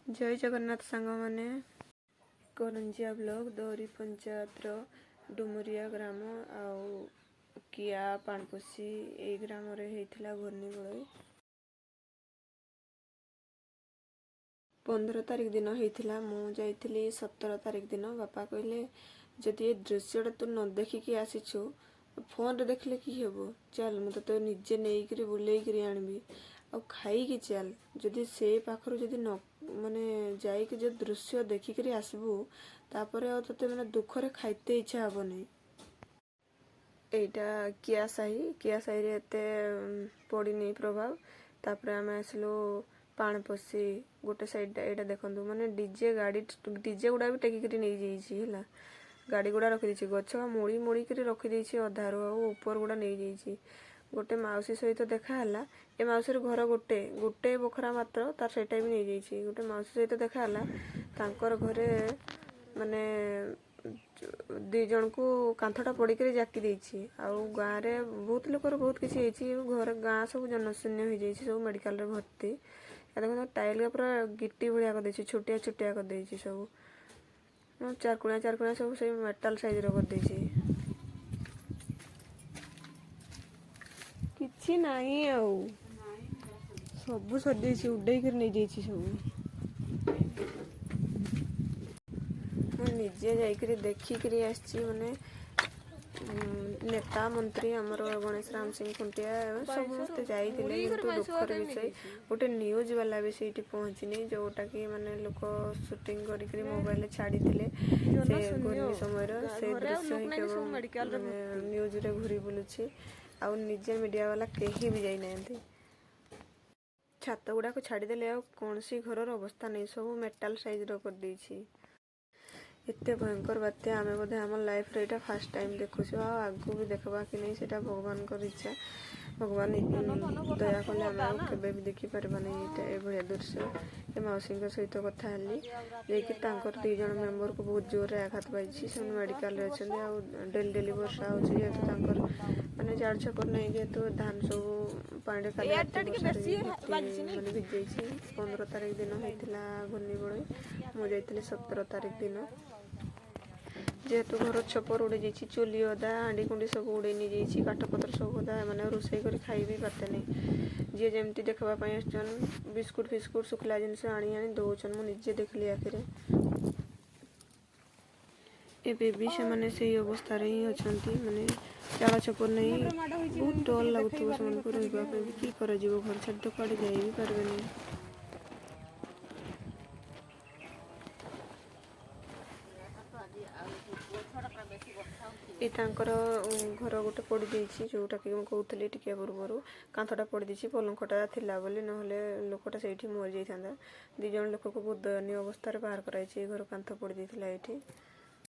ଜୟ ଜଗନ୍ନାଥ ସାଙ୍ଗମାନେ। କରଞ୍ଜିଆ ବ୍ଲକ ଦରି ପଞ୍ଚାୟତର ଡୁମୁରିଆ ଗ୍ରାମ ଆଉ କିଆ ପାଣିପୋଷି ଏଇ ଗ୍ରାମରେ ହେଇଥିଲା ଘୂର୍ଣ୍ଣିବଳୟ। 15 ତାରିଖ ଦିନ ହେଇଥିଲା, ମୁଁ ଯାଇଥିଲି 17 ତାରିଖ ଦିନ। ବାପା କହିଲେ, ଯଦି ଏ ଦୃଶ୍ୟଟା ତୁ ନ ଦେଖିକି ଆସିଛୁ, ଫୋନରେ ଦେଖିଲେ କି ହେବ? ଚାଲ, ମୁଁ ତୋତେ ନିଜେ ନେଇକିରି ବୁଲେଇକିରି ଆଣିବି ଆଉ ଖାଇକି ଚାଲ। ଯଦି ସେ ପାଖରୁ ଯଦି ନ ମାନେ ଯାଇକି ଯେଉଁ ଦୃଶ୍ୟ ଦେଖିକିରି ଆସିବୁ, ତାପରେ ଆଉ ତୋତେ ମାନେ ଦୁଃଖରେ ଖାଇତେ ଇଚ୍ଛା ହେବନି। ଏଇଟା କିଆ ସାହି। କିଆ ସାହିରେ ଏତେ ପଡ଼ିନି ପ୍ରଭାବ। ତାପରେ ଆମେ ଆସିଲୁ ପାଣିପୋଷି ଗୋଟେ ସାଇଡ଼ଟା। ଏଇଟା ଦେଖନ୍ତୁ, ମାନେ ଡିଜେ ଗାଡ଼ି, ଡିଜେ ଗୁଡ଼ା ବି ଟେକିକିରି ନେଇଯାଇଛି ହେଲା। ଗାଡ଼ି ଗୁଡ଼ା ରଖିଦେଇଛି, ଗଛ ମୋଡ଼ି ମୋଡ଼ିକିରି ରଖିଦେଇଛି ଅଧାରୁ, ଆଉ ଉପର ଗୁଡ଼ା ନେଇଯାଇଛି। ଗୋଟେ ମାଉସୀ ସହିତ ଦେଖା ହେଲା। ଏ ମାଉସୀର ଘର ଗୋଟେ ଗୋଟେ ବଖରା ମାତ୍ର, ତାର ସେଇଟା ବି ନେଇଯାଇଛି। ଗୋଟେ ମାଉସୀ ସହିତ ଦେଖା ହେଲା, ତାଙ୍କର ଘରେ ମାନେ ଦି ଜଣଙ୍କୁ କାନ୍ଥଟା ପଡ଼ିକିରି ଜାକି ଦେଇଛି। ଆଉ ଗାଁରେ ବହୁତ ଲୋକର ବହୁତ କିଛି ହେଇଛି। ଘରେ ଗାଁ ସବୁ ଜନଶୂନ୍ୟ ହେଇଯାଇଛି, ସବୁ ମେଡ଼ିକାଲରେ ଭର୍ତ୍ତି। ଦେଖନ୍ତୁ, ଟାଇଲ୍ ପୁରା ଗିଟି ଭଳିଆ କରିଦେଇଛି, ଛୋଟିଆ ଛୋଟିଆ କରିଦେଇଛି ସବୁ, ଚାରକୁଣିଆ ଚାରକୁଣିଆ ସବୁ ସେଇ ମେଟାଲ ସାଇଜର କରିଦେଇଛି। କିଛି ନାହିଁ ଆଉ, ସବୁ ସରିଯାଇଛି, ଉଡେଇକିରି ନେଇଯାଇଛି ସବୁ। ମୁଁ ନିଜେ ଯାଇକିରି ଦେଖିକିରି ଆସିଛି। ମାନେ ନେତା ମନ୍ତ୍ରୀ ଆମର ଗଣେଶ ରାମ ସିଂ ଖୁଣ୍ଟିଆ ସମସ୍ତେ ଯାଇଥିଲେ, କିନ୍ତୁ ଦୁଃଖର ବିଷୟ, ଗୋଟେ ନ୍ୟୁଜ୍ ବାଲା ବି ସେଇଠି ପହଞ୍ଚିନି। ଯେଉଁଟାକି ମାନେ ଲୋକ ସୁଟିଂ କରିକିରି ମୋବାଇଲରେ ଛାଡ଼ିଥିଲେ ସେ ଘୂର୍ଣ୍ଣି ସମୟର, ସେ ଦୃଶ୍ୟ ହିଁ କେବଳ ମାନେ ନ୍ୟୁଜ୍ରେ ଘୁରି ବୁଲୁଛି। ଆଉ ନିଜେ ମିଡ଼ିଆ ବାଲା କେହି ବି ଯାଇନାହାନ୍ତି। ଛାତ ଗୁଡ଼ାକ ଛାଡ଼ିଦେଲେ ଆଉ କୌଣସି ଘରର ଅବସ୍ଥା ନାହିଁ, ସବୁ ମେଟାଲ ସାଇଜର କରିଦେଇଛି। ଏତେ ଭୟଙ୍କର ବାତ୍ୟା ଆମେ ବୋଧେ ଆମ ଲାଇଫ୍ରେ ଏଇଟା ଫାର୍ଷ୍ଟ ଟାଇମ୍ ଦେଖୁଛୁ। ଆଉ ଆଗକୁ ବି ଦେଖିବା କି ନାହିଁ, ସେଇଟା ଭଗବାନଙ୍କର ଇଚ୍ଛା। ଭଗବାନ ଦୟା କଲେ ଆମେ ଆଉ କେବେ ବି ଦେଖିପାରିବାନି ଏଇଟା, ଏଭଳିଆ ଦୃଶ୍ୟ। ଏ ମାଉସୀଙ୍କ ସହିତ କଥା ହେଲି ଯାଇକି, ତାଙ୍କର ଦୁଇ ଜଣ ମେମ୍ବରକୁ ବହୁତ ଜୋରରେ ଆଘାତ ପାଇଛି, ସେମାନେ ମେଡ଼ିକାଲରେ ଅଛନ୍ତି। ଆଉ ଡେଲି ଡେଲି ବର୍ଷା ହେଉଛି ଯେହେତୁ, ତାଙ୍କର ମାନେ ଚାଳ ଛପର ନାହିଁ ଯେହେତୁ, ଧାନ ସବୁ ପାଣିରେ କାଲି ରାତି ବର୍ଷାରେ ଭର୍ତ୍ତି ମାନେ ଭିଜିଯାଇଛି। 15 ତାରିଖ ଦିନ ହେଇଥିଲା ଘୂର୍ଣ୍ଣିବଳୟ, ମୁଁ ଯାଇଥିଲି 17 ତାରିଖ ଦିନ। ଯେହେତୁ ଘର ଛପର ଉଡ଼ି ଯାଇଛି, ଚୁଲି ଅଧା, ହାଣ୍ଡି କୁଣ୍ଡି ସବୁ ଉଡ଼େଇ ନେଇଯାଇଛି, କାଠପତ୍ର ସବୁ ଅଧା, ଏମାନେ ରୋଷେଇ କରି ଖାଇ ବି ପାରତେନି। ଯିଏ ଯେମିତି ଦେଖିବା ପାଇଁ ଆସିଛନ୍, ବିସ୍କୁଟ ଫିସ୍କୁଟ, ଶୁଖିଲା ଜିନିଷ ଆଣି ଆଣି ଦଉଛନ୍। ମୁଁ ନିଜେ ଦେଖିଲି ଆଖିରେ। ଏବେ ବି ସେମାନେ ସେଇ ଅବସ୍ଥାରେ ହିଁ ଅଛନ୍ତି, ମାନେ ଚାଳ ଛପର ନାହିଁ। ବହୁତ ଡର ଲାଗୁଥିବ ସେମାନଙ୍କୁ ରହିବା ପାଇଁ ବି। କି କରାଯିବ, ଘର ଛାଡ଼ି ତ କୁଆଡ଼େ ଯାଇ ବି ପାରିବେନି। ଏ ତାଙ୍କର ଘର ଗୋଟେ ପଡ଼ିଯାଇଛି, ଯେଉଁଟାକି ମୁଁ କହୁଥିଲି ଟିକେ ପୂର୍ବରୁ। କାନ୍ଥଟା ପଡ଼ିଯାଇଛି, ପଲଙ୍କଟା ଥିଲା ବୋଲି, ନହେଲେ ଲୋକଟା ସେଇଠି ମରିଯାଇଥାନ୍ତା। ଦୁଇ ଜଣ ଲୋକକୁ ବହୁତ ଦୟନୀୟ ଅବସ୍ଥାରେ ବାହାର କରାଯାଇଛି। ଏ ଘର କାନ୍ଥ ପଡ଼ିଯାଇଥିଲା ଏଇଠି।